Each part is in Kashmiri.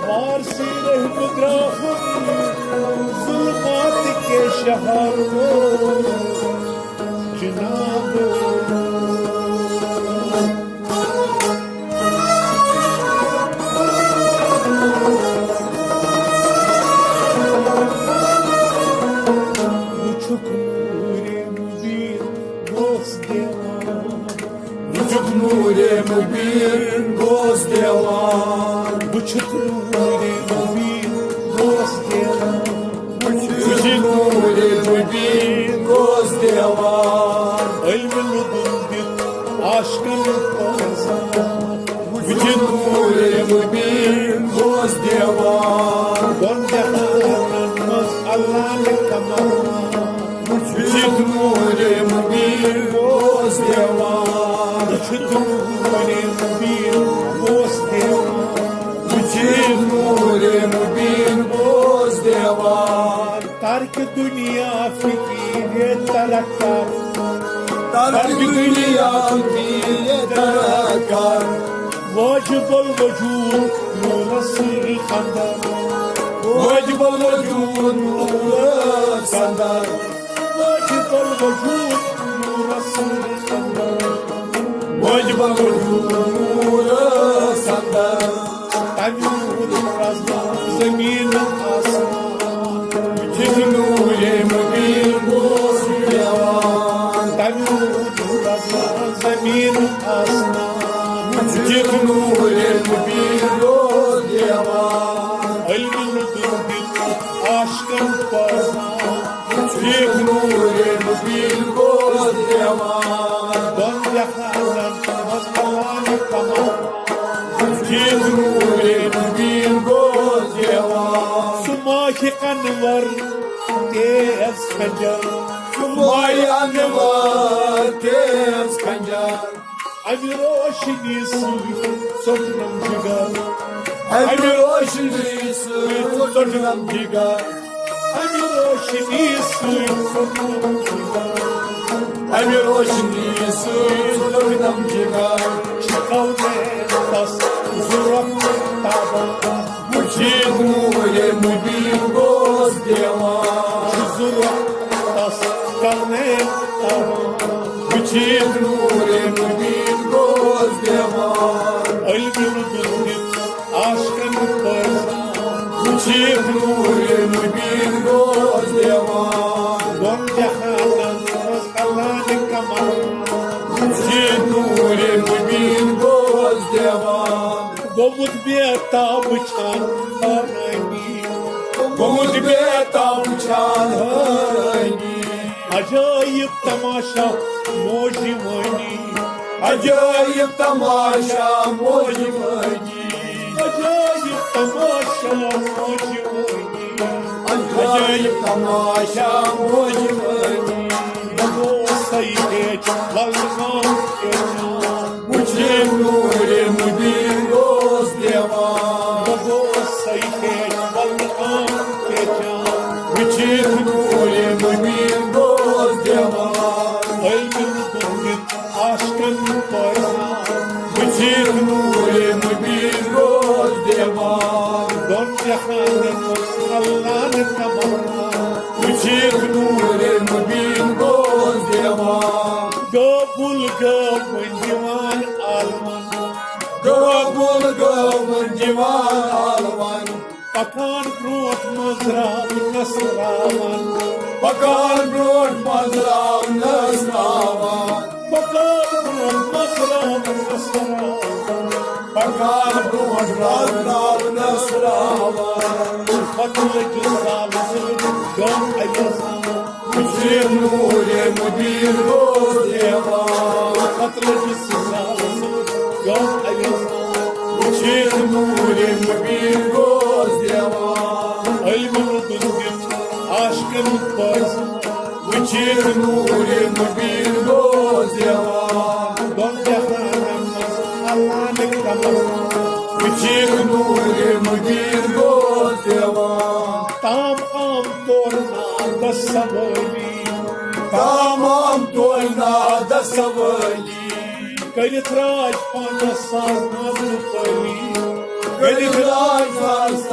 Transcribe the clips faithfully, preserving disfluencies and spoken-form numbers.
پارسی رحم گراہم ظلمات کے شہر کو جناب۔ وچھُکھ نورِ مبین گوس دیوان۔ وچھُکھ نورِ مبین گوس دیوان۔ وچھُکھ نورِ مبین گوس دیوان۔ وچھُکھ نورِ مبین گوس دیوان۔ علم لدن دِتھ عاشقن پٲزان۔ وچھُکھ نورِ مبین گوس دیوان۔ دۄن جہانن منٛز اللہ نہِ کمال۔ وچھُکھ نورِ مبین گوس دیوان۔ وچھُکھ نورِ مبین گوس دیوان۔ وچھُکھ نورِ مبین گوس دیوان۔ ترک دنیا فقیر ترک کر۔ ترک دنیا فقیر ترک کر۔ واجب الوجود نورس اندر۔ واجب الوجود نورس اندر۔ واجب الوجود نورس اندر۔ واجب الوجود نورس اندر۔ تمہِ روٗد رزا زمیٖن آسمان۔ وچھُکھ نورِ مبین گوس دیوان۔ تمہِ روٗد رزا زمیٖن آسمان۔ وچھُکھ نورِ مبین گوس دیوان۔ علم لدن دِتھ عاشقن پٲزان۔ وچھُکھ نورِ مبین گوس دیوان۔ دۄن جہانن منٛز اللہ نہِ کمال۔ وچھُکھ نورِ مبین گوس دیوان۔ سُہ ماہِ انور تیز خنجر۔ سُہ ماہِ انور تیز خنجر۔ امہِ روشنی سۭتۍ ژوٚٹنم جگر۔ امہِ روشنی سۭتۍ ژوٚٹنم جگر۔ امہِ روشنی سۭتۍ ژوٚٹنم جگر۔ امہِ روشنی سۭتۍ ژوٚٹنم جگر۔ چھِ کونین تس ضرورت تابان۔ وچھُکھ نورِ مبین گوس دیوان۔ چھِ ضرورت تس کونین تابان۔ وچھُکھ نورِ مبین گوس دیوان۔ علم لدن دِتھ عاشقن پٲزان۔ وچھُکھ نورِ مبین گوس دیوان۔ دۄن جہانن منٛز اللہ نہِ کمال۔ وچھُکھ نورِ مبین گوس دیوان۔ گوٚمُت بے تاب وٕچھان حٲرٲنی۔ گوٚمُت بے تاب وٕچھان حٲرٲنی۔ عجٲیب تماشا موجوٲنی۔ عجٲیب تماشا موجوٲنی۔ عجٲیب تماشا موجوٲنی۔ عجٲیب تماشا موجوٲنی۔ بہٕ گوسَے ہیٚچھ ولنہٕ کیٛاہ۔ وچھُکھ نورِ مبین گوس دیوان۔ بہٕ گوسَے ہیٚچھ ولنہٕ کیٛاہ۔ وچھُکھ نورِ مبین گوس دیوان۔ علم لدن دِتھ عاشقن پٲزان۔ وچھُکھ نورِ مبین گوس دیوان۔ دۄن جہانن منٛز اللہ نہِ کمال۔ وچھُکھ نورِ مبین گوس دیوان۔ گٲبُل گٲو وۄنۍ دِوان عالمن۔ گٲبُل گٲو وۄنۍ دِوان عالمن۔ پکان برونٛٹھ منٛزراونس راوان۔ پکان برونٛٹھ منٛزراونس راوان۔ پکان برونٛٹھ منٛزراونس راوان۔ پکان برونٛٹھ منٛزراونس راوان۔ الفت لٔجِس زالہٕ سۭتۍ گوٚو اویزان۔ وچھُکھ نورِ مبین گوس دیوان۔ الفت لٔجِس زالہٕ سۭتۍ گوٚو اویزان۔ وچھُکھ نورِ مبین گوس دیوان۔ علم لدن دِتھ عاشقن پٲزان۔ وچھُکھ نورِ مبین گوس دیوان۔ دۄن جہانن منٛز اللہ نہِ کمال۔ وچھُکھ نورِ مبین گوس دیوان۔ تام عام طور نادس سوٲلی۔ تام عام طور نادس سوٲلی۔ کٔرِتھ راج پانس ساز نازٕ پٲلی۔ کٔرِتھ راج پانس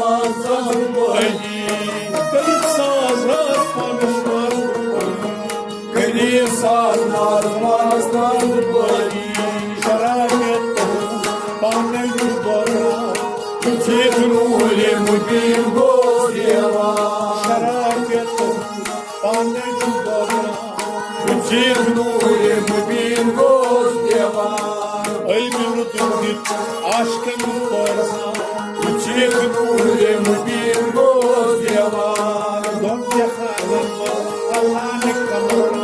مبین گوس دیوان۔ شرارت پانے چھُ بوزان۔ وٕچھِتھ نوٗرِ مبین گوس دیوان۔ علمِ لطف دِتھ عاشقن پٲرسان۔ وٕچھِتھ نوٗرِ مبین گوس دیوان۔ دۄن جہانن منٛز اللہ نہِ کمران۔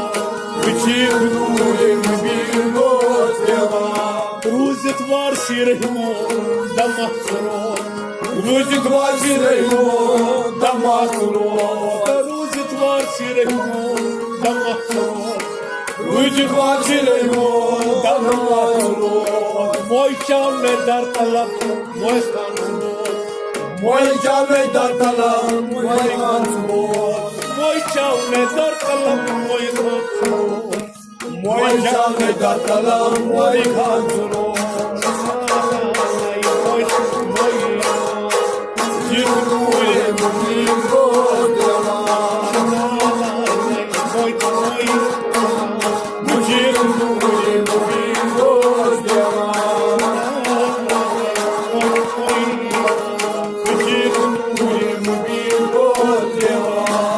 وٕچھِتھ نوٗرِ مبین گوس دیوان۔ روٗزِتھ وارثی رحمو دمہ فروغ۔ روٗزِتھ وارثی رحمو دمہ فروغ۔ روٗزِتھ وارثی رحمو دمہ فروغ۔ روٗزِتھ وارثی رحمو دمہ فروغ۔ موے چاو مےٚ در طلب موے خان فروغ۔ موے چاو مےٚ در طلب موے خان فروغ۔ موے چاو مےٚ در طلب موے خان فروغ۔ موے چاو مےٚ در طلب موے خان فروغ۔ یہِ نوٗرِ مبین گوس دیوان۔ وٕچھِتھ نوٗرِ مبین گوس دیوان۔ وٕچھِتھ نوٗرِ مبین گوس دیوان۔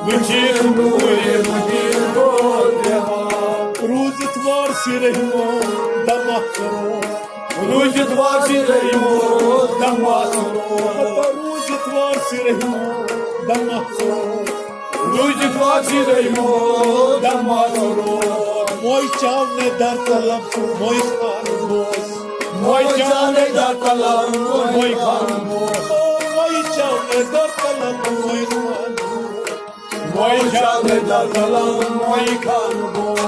وٕچھِتھ نوٗرِ مبین گوس دیوان۔ روٗزِتھ وارثی رحمو دمہ فروغ۔ روٗزِتھ وارثی رحمو دمہ فروغ۔ روٗزِتھ وارثی رحمو دمہ فروغ۔ روٗزِتھ وارثی رحمو دمہ فروغ۔ موے چاو مےٚ در طلب موے خان گوس۔ موے چاو مےٚ در طلب موے خان گوس۔ موے چاو مےٚ در طلب موے خان گوس۔ موے چاو مےٚ در طلب موے خان گوس۔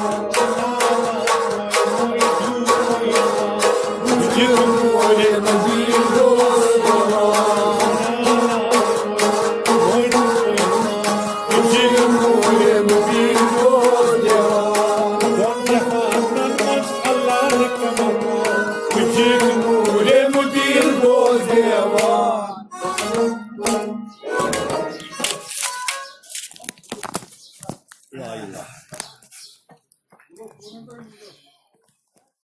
وٕچھِتھ نوٗرِ